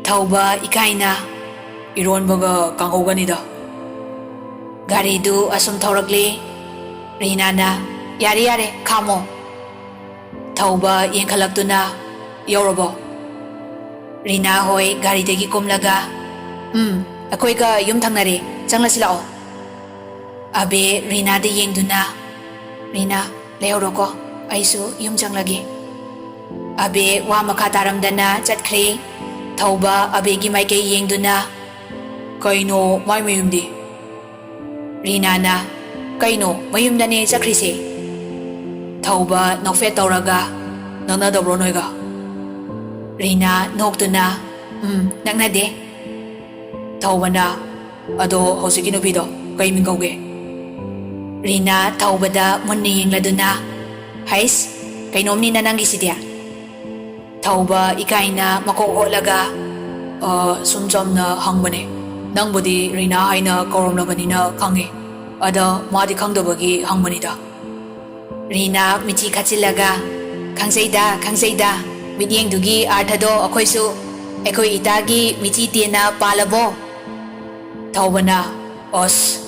ꯊꯧꯕ ꯏꯀꯥꯏꯅ, "ꯏꯔꯣꯟꯕꯒ ꯀꯥꯡꯍꯧꯒꯅꯤꯗ꯫" ꯒꯥꯔꯤꯗꯨ ꯑꯁꯨꯝ ꯊꯧꯔꯛꯂꯤ꯫ ꯔꯤꯅꯥꯅ, "ꯌꯥꯔꯦ, ꯌꯥꯔꯦ, ꯈꯥꯝꯃꯣ꯫" ꯊꯧꯕ ꯌꯦꯡꯈꯠꯂꯛꯇꯨꯅ, "ꯌꯧꯔꯕꯣ?" ꯔꯤꯅꯥ ꯍꯣꯏ ꯒꯥꯔꯤꯗꯒꯤ ꯀꯨꯝꯂꯒ, "ꯎꯝ, ꯑꯩꯈꯣꯏꯒ ꯌꯨꯝ ꯊꯪꯅꯔꯦ, ꯆꯪꯂꯁꯤ ꯂꯥꯛꯑꯣ꯫" ꯑꯕꯦ ꯔꯤꯅꯥꯗ ꯌꯦꯡꯗꯨꯅ, "ꯔꯤꯅꯥ, ꯂꯩꯍꯧꯔꯣꯀꯣ, ꯑꯩꯁꯨ ꯌꯨꯝ ꯆꯪꯂꯒꯦ꯫" ꯑꯕꯦ ꯋꯥ ꯃꯈꯥ ꯇꯥꯔꯝꯗꯅ ꯆꯠꯈ꯭ꯔꯦ꯫ ꯊꯧꯕ ꯑꯕꯦꯒꯤ ꯃꯥꯏꯀꯩ ꯌꯦꯡꯗꯨꯅ, "ꯀꯩꯅꯣ ꯃꯥꯏ ꯃꯌꯨꯝꯗꯤ?" ꯔꯤꯅꯥꯅ, "ꯀꯩꯅꯣ, ꯃꯌꯨꯝꯗꯅꯦ ꯆꯠꯈ꯭ꯔꯤꯁꯦ꯫" ꯊꯧꯕ ꯅꯣꯛꯐꯦꯠ ꯇꯧꯔꯒ, "ꯅꯛꯅꯗꯕ꯭ꯔꯣ ꯅꯣꯏꯒ?" ꯔꯤꯅꯥ ꯅꯣꯛꯇꯨꯅ, "ꯎꯝ, ꯅꯛꯅꯗꯦ꯫" ꯊꯧꯕꯅ, "ꯑꯗꯣ ꯍꯧꯖꯤꯛꯀꯤ ꯅꯨꯄꯤꯗꯣ ꯀꯩ ꯃꯤꯡ ꯀꯧꯒꯦ?" ꯔꯤꯅꯥ ꯊꯧꯕꯗ ꯃꯨꯟꯅ ꯌꯦꯡꯂꯗꯨꯅ, "ꯍꯩꯁ, ꯀꯩꯅꯣꯝꯅꯤꯅ ꯅꯪꯒꯤꯁꯤꯗꯤ?" ꯊꯧꯕ ꯏꯀꯥꯏꯅ ꯃꯀꯣꯛ ꯑꯣꯠꯂꯒ, "ꯑ, ꯁꯨꯝ ꯆꯝꯅ ꯍꯪꯕꯅꯦ꯫ ꯅꯪꯕꯨꯗꯤ ꯔꯤꯅꯥ ꯍꯥꯏꯅ ꯀꯧꯔꯝꯂꯕꯅꯤꯅ ꯈꯪꯉꯤ꯫ ꯑꯗ ꯃꯥꯗꯤ ꯈꯪꯗꯕꯒꯤ ꯍꯪꯕꯅꯤꯗ꯫" ꯔꯤꯅꯥ ꯃꯤꯆꯤ ꯈꯠꯆꯤꯜꯂꯒ, "ꯈꯪꯖꯩꯗ, ꯈꯪꯖꯩꯗ꯫ ꯃꯤꯠꯌꯦꯡꯗꯨꯒꯤ ꯑꯥꯔꯊꯗꯣ ꯑꯩꯈꯣꯏꯁꯨ ꯑꯩꯈꯣꯏ ꯏꯇꯥꯒꯤ ꯃꯤꯆꯤ ꯇꯦꯟꯅ ꯄꯥꯜꯂꯕꯣ?" ꯊꯧꯕꯅ, "ꯑꯁ꯫"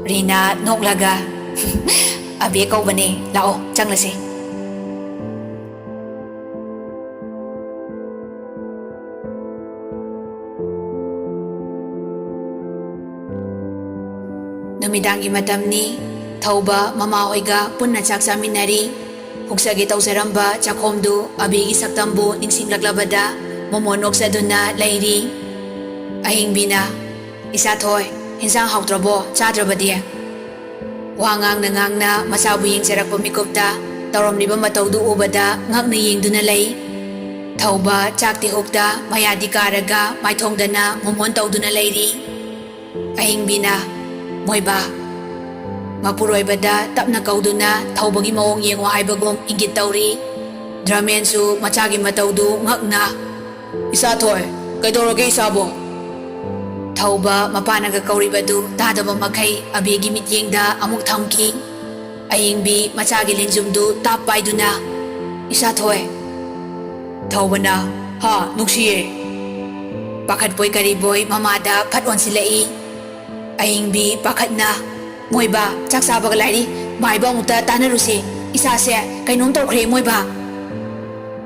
ꯔꯤꯅꯥ ꯅꯣꯛꯂꯒ, "ꯑꯕꯦ ꯀꯧꯕꯅꯦ, ꯂꯥꯛꯑꯣ, ꯆꯪꯂꯁꯦ꯫" ꯅꯨꯃꯤꯗꯥꯡꯒꯤ ꯃꯇꯝꯅꯤ꯫ ꯊꯧꯕ ꯃꯃꯥꯍꯣꯏꯒ ꯄꯨꯟꯅ ꯆꯥꯛ ꯆꯥꯃꯤꯟꯅꯔꯤ꯫ ꯍꯨꯛꯆꯒꯦ ꯇꯧꯖꯔꯝꯕ ꯆꯥꯛꯈꯣꯝꯗꯨ ꯑꯕꯤꯒꯤ ꯁꯛꯇꯝꯕꯨ ꯅꯤꯡꯁꯤꯡꯂꯛꯂꯕꯗ ꯃꯣꯃꯣꯟ ꯅꯣꯛꯆꯗꯨꯅ ꯂꯩꯔꯤ꯫ ꯑꯍꯤꯡꯕꯤꯅ, "ꯏꯆꯥꯊꯣꯏ, ꯏꯟꯁꯥꯡ ꯍꯥꯎꯇ꯭ꯔꯕꯣ? ꯆꯥꯗ꯭ꯔꯕꯗꯤ?" ꯋꯥ ꯉꯥꯡꯅ ꯉꯥꯡꯅ ꯃꯆꯥꯕꯨ ꯌꯦꯡꯖꯔꯛꯄ ꯃꯤꯀꯨꯞꯇ ꯇꯧꯔꯝꯂꯤꯕ ꯃꯇꯧꯗꯨ ꯎꯕꯗ ꯉꯛꯅ ꯌꯦꯡꯗꯨꯅ ꯂꯩ꯫ ꯊꯧꯕ ꯆꯥꯛꯇꯤ ꯍꯨꯛꯇ ꯃꯌꯥꯗꯤ ꯀꯥꯔꯒ ꯃꯥꯏꯊꯣꯡꯗꯅ ꯃꯣꯃꯣꯟ ꯇꯧꯗꯨꯅ ꯂꯩꯔꯤ꯫ ꯑꯍꯤꯡꯕꯤꯅ, "ꯃꯣꯏꯕꯥ!" ꯃꯄꯨꯔꯣꯏꯕꯗ ꯇꯞꯅ ꯀꯧꯗꯨꯅ ꯊꯧꯕꯒꯤ ꯃꯑꯣꯡ ꯌꯦꯡꯉꯣ ꯍꯥꯏꯕꯒꯨꯝ ꯏꯪꯒꯤꯠ ꯇꯧꯔꯤ꯫ ꯗ꯭ꯔꯃꯦꯟꯁꯨ ꯃꯆꯥꯒꯤ ꯃꯇꯧꯗꯨ ꯉꯛꯅ, "ꯏꯁꯥꯊꯣꯏ, ꯀꯩꯗꯧꯔꯒꯦ ꯏꯁꯥꯕꯣ?" ꯊꯧꯕ ꯃꯄꯥꯅꯒ ꯀꯧꯔꯤꯕꯗꯨ ꯇꯥꯗꯕ ꯃꯈꯩ ꯑꯕꯦꯒꯤ ꯃꯤꯠꯌꯦꯡꯗ ꯑꯃꯨꯛ ꯊꯝꯈꯤ꯫ ꯑꯍꯤꯡꯕꯤ ꯃꯆꯥꯒꯤ ꯂꯦꯡꯖꯨꯝꯗꯨ ꯇꯥꯞ ꯄꯥꯏꯗꯨꯅ, "ꯏꯁꯥꯊꯣꯏ!" ꯊꯧꯕꯅ, "ꯍꯥ, ꯅꯨꯡꯁꯤꯌꯦ!" ꯄꯥꯈꯠꯄꯣꯏ ꯀꯔꯤꯕꯣꯏ ꯃꯃꯥꯗ ꯐꯠ ꯑꯣꯟꯁꯤꯜꯂꯛꯏ꯫ ꯑꯍꯤꯡꯕꯤ ꯄꯥꯈꯠꯅ, "ꯃꯣꯏꯕꯥ, ꯆꯥꯛ ꯆꯥꯕꯒ ꯂꯥꯏꯔꯤ, ꯃꯥꯏꯕ ꯑꯃꯨꯛꯇ ꯇꯥꯟꯅꯔꯨꯁꯦ, ꯏꯁꯥꯁꯦ ꯀꯩꯅꯣꯝ ꯇꯧꯈ꯭ꯔꯦ ꯃꯣꯏꯕꯥ!"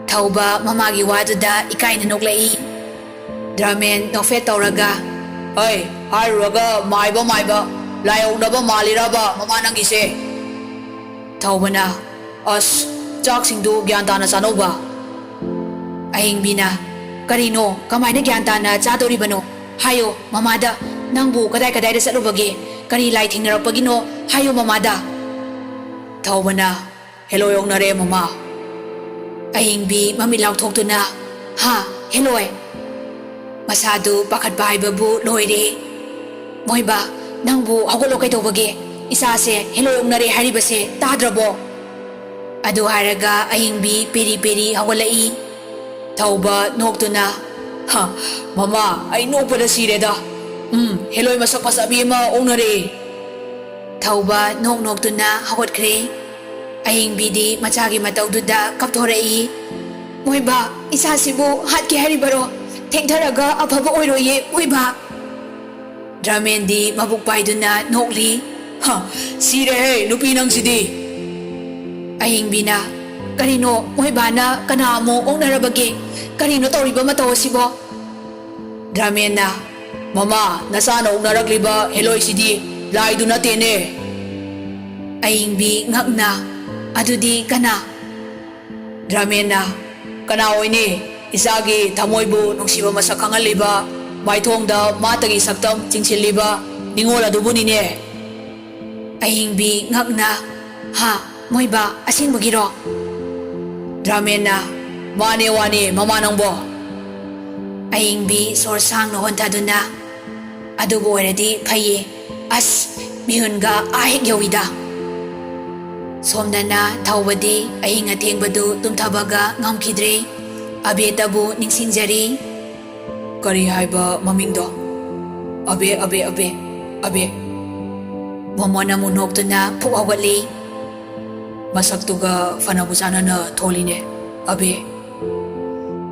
ꯊꯧꯕ ꯃꯃꯥꯒꯤ ꯋꯥꯗꯨꯗ ꯏꯀꯥꯏꯅ ꯅꯣꯛꯂꯛꯏ꯫ ꯗ꯭ꯔꯃꯦꯟ ꯅꯣꯛꯐꯦꯠ ꯇꯧꯔꯒ, "ꯍꯩ, ꯍꯥꯏꯔꯨꯔꯒ ꯃꯥꯏꯕ ꯃꯥꯏꯕ, ꯂꯥꯏ ꯑꯣꯛꯅꯕ ꯃꯥꯜꯂꯤꯔꯕ ꯃꯃꯥ ꯅꯪꯒꯤꯁꯦ?" ꯊꯧꯕꯅ, "ꯑꯁ, ꯆꯥꯛꯁꯤꯡꯗꯨ ꯒ꯭ꯌꯥꯟ ꯇꯥꯅ ꯆꯥꯅꯧꯕ!" ꯑꯍꯤꯡꯕꯤꯅ, "ꯀꯔꯤꯅꯣ, ꯀꯃꯥꯏꯅ ꯒ꯭ꯌꯥꯟ ꯇꯥꯅ ꯆꯥꯗꯧꯔꯤꯕꯅꯣ? ꯍꯥꯏꯌꯣ ꯃꯃꯥꯗ, ꯅꯪꯕꯨ ꯀꯗꯥꯏ ꯀꯗꯥꯏꯗ ꯆꯠꯂꯨꯕꯒꯦ? ꯀꯔꯤ ꯂꯥꯏ ꯊꯦꯡꯅꯔꯛꯄꯒꯤꯅꯣ? ꯍꯥꯏꯌꯣ ꯃꯃꯥꯗ!" ꯊꯧꯕꯅ, "ꯍꯦꯂꯣꯏ ꯑꯣꯛꯅꯔꯦ ꯃꯃꯥ!" ꯑꯍꯤꯡꯕꯤ ꯃꯃꯤꯠ ꯂꯥꯎꯊꯣꯛꯇꯨꯅ, "ꯍꯥ, ꯍꯦꯂꯣꯏ?" ꯃꯁꯥꯗꯨ ꯄꯥꯈꯠꯄ ꯍꯥꯏꯕꯕꯨ ꯂꯣꯏꯔꯦ꯫ "ꯃꯣꯏꯕꯥ, ꯅꯪꯕꯨ ꯍꯧꯒꯠꯂꯣ, ꯀꯩꯗꯧꯕꯒꯦ? ꯏꯆꯥꯁꯦ ꯍꯦꯂꯣꯏ ꯑꯣꯛꯅꯔꯦ ꯍꯥꯏꯔꯤꯕꯁꯦ ꯇꯥꯗ꯭ꯔꯕꯣ?" ꯑꯗꯨ ꯍꯥꯏꯔꯒ ꯑꯍꯤꯡꯕꯤ ꯄꯦꯔꯤ ꯄꯦꯔꯤ ꯍꯧꯒꯠꯂꯛꯏ꯫ ꯊꯧꯕ ꯅꯣꯛꯇꯨꯅ, "ꯍ, ꯃꯃꯥ, ꯑꯩ ꯅꯣꯛꯄꯗ ꯁꯤꯔꯦꯗ꯫ ꯎꯝ, ꯍꯦꯂꯣꯏ ꯃꯁꯛ ꯐꯖꯕꯤ ꯑꯃ ꯑꯣꯛꯅꯔꯦ!" ꯊꯧꯕ ꯅꯣꯛ ꯅꯣꯛꯇꯨꯅ ꯍꯧꯒꯠꯈ꯭ꯔꯦ꯫ ꯑꯍꯤꯡꯕꯤꯗꯤ ꯃꯆꯥꯒꯤ ꯃꯇꯧꯗꯨꯗ ꯀꯞꯊꯣꯔꯛꯏ꯫ "ꯃꯣꯏꯕꯥ, ꯏꯆꯥꯁꯤꯕꯨ ꯍꯥꯠꯀꯦ ꯍꯥꯏꯔꯤꯕꯔꯣ? ꯊꯦꯡꯊꯔꯒ ꯑꯐꯕ ꯑꯣꯏꯔꯣꯏꯌꯦ, ꯃꯣꯏꯕꯥ!" ꯗ꯭ꯔꯃꯦꯟꯗꯤ ꯃꯕꯨꯛ ꯄꯥꯏꯗꯨꯅ ꯅꯣꯛꯂꯤ꯫ "ꯍ, ꯁꯤꯔꯦꯍꯦ, ꯅꯨꯄꯤ ꯅꯪꯁꯤꯗꯤ!" ꯑꯍꯤꯡꯕꯤꯅ, "ꯀꯔꯤꯅꯣ, ꯃꯣꯏꯕꯥꯅ ꯀꯅꯥ ꯑꯃꯨꯛ ꯑꯣꯛꯅꯔꯕꯒꯦ? ꯀꯔꯤꯅꯣ ꯇꯧꯔꯤꯕ ꯃꯇꯧ ꯑꯁꯤꯕꯣ?" ꯗ꯭ꯔꯃꯦꯟꯅ, "ꯃꯃꯥ, ꯅꯆꯥꯅ ꯑꯣꯛꯅꯔꯛꯂꯤꯕ ꯍꯦꯂꯣꯏꯁꯤꯗꯤ ꯂꯥꯏꯗꯨ ꯅꯠꯇꯦꯅꯦ!" ꯑꯍꯤꯡꯕꯤ ꯉꯛꯅ, "ꯑꯗꯨꯗꯤ ꯀꯅꯥ?" ꯗ꯭ꯔꯃꯦꯟꯅ, "ꯀꯅꯥ ꯑꯣꯏꯅꯤ? ꯏꯆꯥꯒꯤ ꯊꯃꯣꯏꯕꯨ ꯅꯨꯡꯁꯤꯕ ꯃꯁꯛ ꯈꯪꯍꯜꯂꯤꯕ, ꯃꯥꯏꯊꯣꯡꯗ ꯃꯥꯇꯒꯤ ꯁꯛꯇꯝ ꯆꯤꯡꯁꯤꯜꯂꯤꯕ ꯅꯤꯉꯣꯜ ꯑꯗꯨꯕꯨꯅꯤꯅꯦ!" ꯑꯍꯤꯡꯕꯤ ꯉꯛꯅ, "ꯍꯥ, ꯃꯣꯏꯕ, ꯑꯁꯦꯡꯕꯒꯤꯔꯣ? ꯗ꯭ꯔꯥꯃꯦꯟꯅ, "ꯃꯥꯅꯦ ꯋꯥꯅꯦ, ꯃꯃꯥ ꯅꯪꯕꯣ?" ꯑꯌꯤꯡꯕꯤ ꯁꯣꯔ ꯁꯥꯡꯅ ꯍꯣꯟꯊꯗꯨꯅ, "ꯑꯗꯨꯕꯨ ꯑꯣꯏꯔꯗꯤ ꯐꯩꯌꯦ꯫ ꯑꯁ, ꯃꯤꯍꯨꯟꯒ ꯑꯥ ꯍꯦꯛ ꯌꯧꯏꯗ!" ꯁꯣꯝꯗꯅ ꯊꯧꯕꯗꯤ ꯑꯍꯤꯡ ꯑꯊꯦꯡꯕꯗꯨ ꯇꯨꯝꯊꯕꯒ ꯉꯝꯈꯤꯗ꯭ꯔꯦ꯫ ꯑꯕꯦꯇꯕꯨ ꯅꯤꯡꯁꯤꯡꯖꯔꯤ꯫ "ꯀꯔꯤ ꯍꯥꯏꯕ ꯃꯃꯤꯡꯗꯣ?" "ꯑꯕꯦ, ꯑꯕꯦ, ꯑꯕꯦ, ꯑꯕꯦ꯫" ꯃꯣꯃꯣꯟ ꯑꯃꯨꯛ ꯅꯣꯛꯇꯨꯅ ꯐꯨꯛ ꯍꯧꯒꯠꯂꯤ꯫ "ꯃꯁꯛꯇꯨꯒ ꯐꯅꯕꯨ ꯆꯥꯟꯅꯅ ꯊꯣꯜꯂꯤꯅꯦ, ꯑꯕꯦ꯫"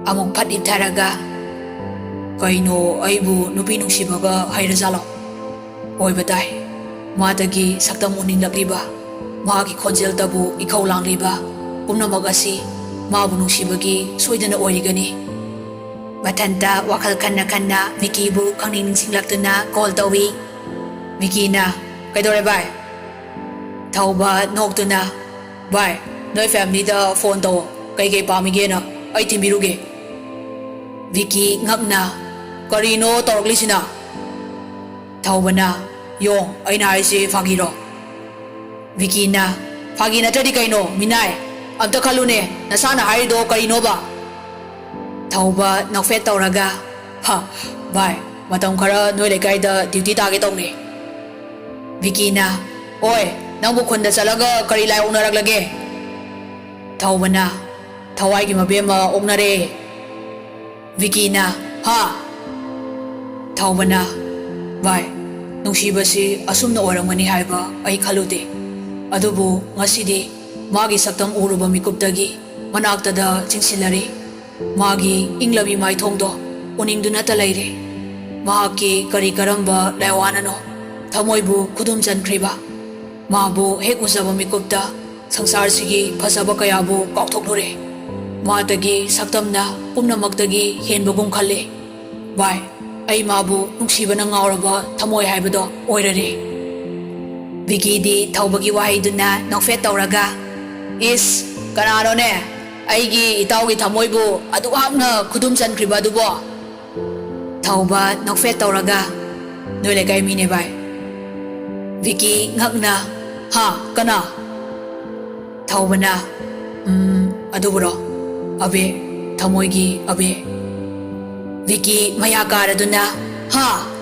ꯑꯃꯨꯛ ꯐꯠ ꯍꯤꯞꯊꯔꯒ, "ꯀꯩꯅꯣ, ꯑꯩꯕꯨ ꯅꯨꯄꯤ ꯅꯨꯡꯁꯤꯕꯒ ꯍꯩꯔꯖꯥꯠꯂꯣ?" ꯑꯣꯏꯕ ꯇꯥꯏ꯫ ꯃꯥꯗꯒꯤ ꯁꯛꯇꯝ ꯎꯅꯤꯡꯂꯛꯂꯤꯕ, ꯃꯥꯒꯤ ꯈꯣꯟꯖꯦꯜꯗꯕꯨ ꯏꯈꯧ ꯂꯥꯡꯂꯤꯕ ꯄꯨꯝꯅꯃꯛ ꯑꯁꯤ ꯃꯥꯕꯨ ꯅꯨꯡꯁꯤꯕꯒꯤ ꯁꯣꯏꯗꯅ ꯑꯣꯏꯔꯤꯒꯅꯤ꯫ ꯃꯊꯟꯇ ꯋꯥꯈꯜ ꯈꯟꯅ ꯈꯟꯅ ꯚꯤꯀꯤꯕꯨ ꯈꯪꯅꯤꯡ ꯅꯤꯡꯁꯤꯡꯂꯛꯇꯨꯅ ꯀꯣꯜ ꯇꯧꯏ꯫ ꯚꯤꯀꯤꯅ, "ꯀꯩꯗꯧꯔꯦ ꯚꯥꯏ?" ꯊꯧꯕ ꯅꯣꯛꯇꯨꯅ, "ꯚꯥꯏ, ꯅꯣꯏ ꯐꯦꯃꯤꯂꯤꯗ ꯐꯣꯟ ꯇꯧꯑꯣ, ꯀꯩꯀꯩ ꯄꯥꯝꯃꯤꯒꯦꯅ, ꯑꯩ ꯊꯤꯟꯕꯤꯔꯨꯒꯦ꯫" ꯚꯤꯀꯤ ꯉꯛꯅ, "ꯀꯔꯤꯅꯣ ꯇꯧꯔꯛꯂꯤꯁꯤꯅ?" ꯊꯧꯕꯅ, "ꯌꯣꯡ, ꯑꯩꯅ ꯍꯥꯏꯁꯤ ꯐꯥꯒꯤꯔꯣ?" ꯚꯤꯀꯤꯅ, "ꯐꯥꯒꯤ ꯅꯠꯇ꯭ꯔꯗꯤ ꯀꯩꯅꯣ, ꯃꯤꯅꯥꯏ? ꯑꯝꯇ ꯈꯜꯂꯨꯅꯦ, ꯅꯁꯥꯅ ꯍꯥꯏꯔꯤꯗꯣ ꯀꯔꯤꯅꯣꯕ?" ꯊꯧꯕ ꯅꯣꯛꯐꯦꯠ ꯇꯧꯔꯒ, "ꯍ, ꯚꯥꯏ, ꯃꯇꯝ ꯈꯔ ꯅꯣꯏ ꯂꯩꯀꯥꯏꯗ ꯗ꯭ꯌꯨꯇꯤ ꯇꯥꯒꯦ ꯇꯧꯅꯦ꯫" ꯚꯤꯀꯤꯅ, "ꯑꯣꯏ, ꯅꯪꯕꯨ ꯈꯨꯟꯗ ꯆꯠꯂꯒ ꯀꯔꯤ ꯂꯥꯏ ꯑꯣꯛꯅꯔꯛꯂꯒꯦ?" ꯊꯧꯕꯅ, "ꯊꯋꯥꯏꯒꯤ ꯃꯕꯦꯝꯃ ꯑꯣꯛꯅꯔꯦ꯫" ꯚꯤꯀꯤꯅ, "ꯍꯥ?" ꯊꯧꯕꯅ, "ꯚꯥꯏ, ꯅꯨꯡꯁꯤꯕꯁꯤ ꯑꯁꯨꯝꯅ ꯑꯣꯏꯔꯝꯒꯅꯤ ꯍꯥꯏꯕ ꯑꯩ ꯈꯜꯂꯨꯗꯦ꯫ ꯑꯗꯨꯕꯨ ꯉꯁꯤꯗꯤ ꯃꯥꯒꯤ ꯁꯛꯇꯝ ꯎꯔꯨꯕ ꯃꯤꯀꯨꯞꯇꯒꯤ ꯃꯅꯥꯛꯇꯗ ꯆꯤꯡꯁꯤꯜꯂꯔꯤ꯫ ꯃꯥꯒꯤ ꯏꯪꯂꯕꯤ ꯃꯥꯏꯊꯣꯡꯗꯣ ꯎꯅꯤꯡꯗꯨꯅꯇ ꯂꯩꯔꯦ꯫ ꯃꯍꯥꯛꯀꯤ ꯀꯔꯤ ꯀꯔꯝꯕ ꯂꯥꯏꯋꯥꯅꯅꯣ ꯊꯃꯣꯏꯕꯨ ꯈꯨꯗꯨꯝ ꯆꯟꯈ꯭ꯔꯤꯕ? ꯃꯥꯕꯨ ꯍꯦꯛ ꯎꯖꯕ ꯃꯤꯀꯨꯞꯇ ꯁꯪꯁꯥꯔꯁꯤꯒꯤ ꯐꯖꯕ ꯀꯌꯥꯕꯨ ꯀꯥꯎꯊꯣꯛꯂꯨꯔꯦ꯫ ꯃꯥꯗꯒꯤ ꯁꯛꯇꯝꯅ ꯄꯨꯝꯅꯃꯛꯇꯒꯤ ꯍꯦꯟꯕꯒꯨꯝ ꯈꯜꯂꯦ꯫ ꯚꯥꯏ, ꯑꯩ ꯃꯥꯕꯨ ꯅꯨꯡꯁꯤꯕꯅ ꯉꯥꯎꯔꯕ ꯊꯃꯣꯏ ꯍꯥꯏꯕꯗꯣ ꯑꯣꯏꯔꯔꯦ꯫" ꯚꯤꯀꯤꯗꯤ ꯊꯧꯕꯒꯤ ꯋꯥꯍꯩꯗꯨꯅ ꯅꯣꯛꯐꯦꯠ ꯇꯧꯔꯒ, "ꯏꯁ, ꯀꯅꯥꯅꯣꯅꯦ ꯑꯩꯒꯤ ꯏꯇꯥꯎꯒꯤ ꯊꯃꯣꯏꯕꯨ ꯑꯗꯨꯛ ꯍꯥꯛꯅ ꯈꯨꯗꯨꯝ ꯆꯟꯈ꯭ꯔꯤꯕ ꯑꯗꯨꯕꯣ?" ꯊꯧꯕ ꯅꯣꯛꯐꯦꯠ ꯇꯧꯔꯒ, "ꯅꯣꯏ ꯂꯩꯀꯥꯏ ꯃꯤꯅꯦ ꯚꯥꯏ꯫" ꯚꯤꯀꯤ ꯉꯛꯅ, "ꯍꯥ? ꯀꯅꯥ?" ꯊꯧꯕꯅ, "ꯎꯝ, ꯑꯗꯨꯕꯨꯔꯣ? ꯑꯕꯦ, ꯊꯃꯣꯏꯒꯤ ꯑꯕꯦ?" ꯚꯤꯀꯤ ꯃꯌꯥ ꯀꯥꯔꯗꯨꯅ, "ꯍꯥ?"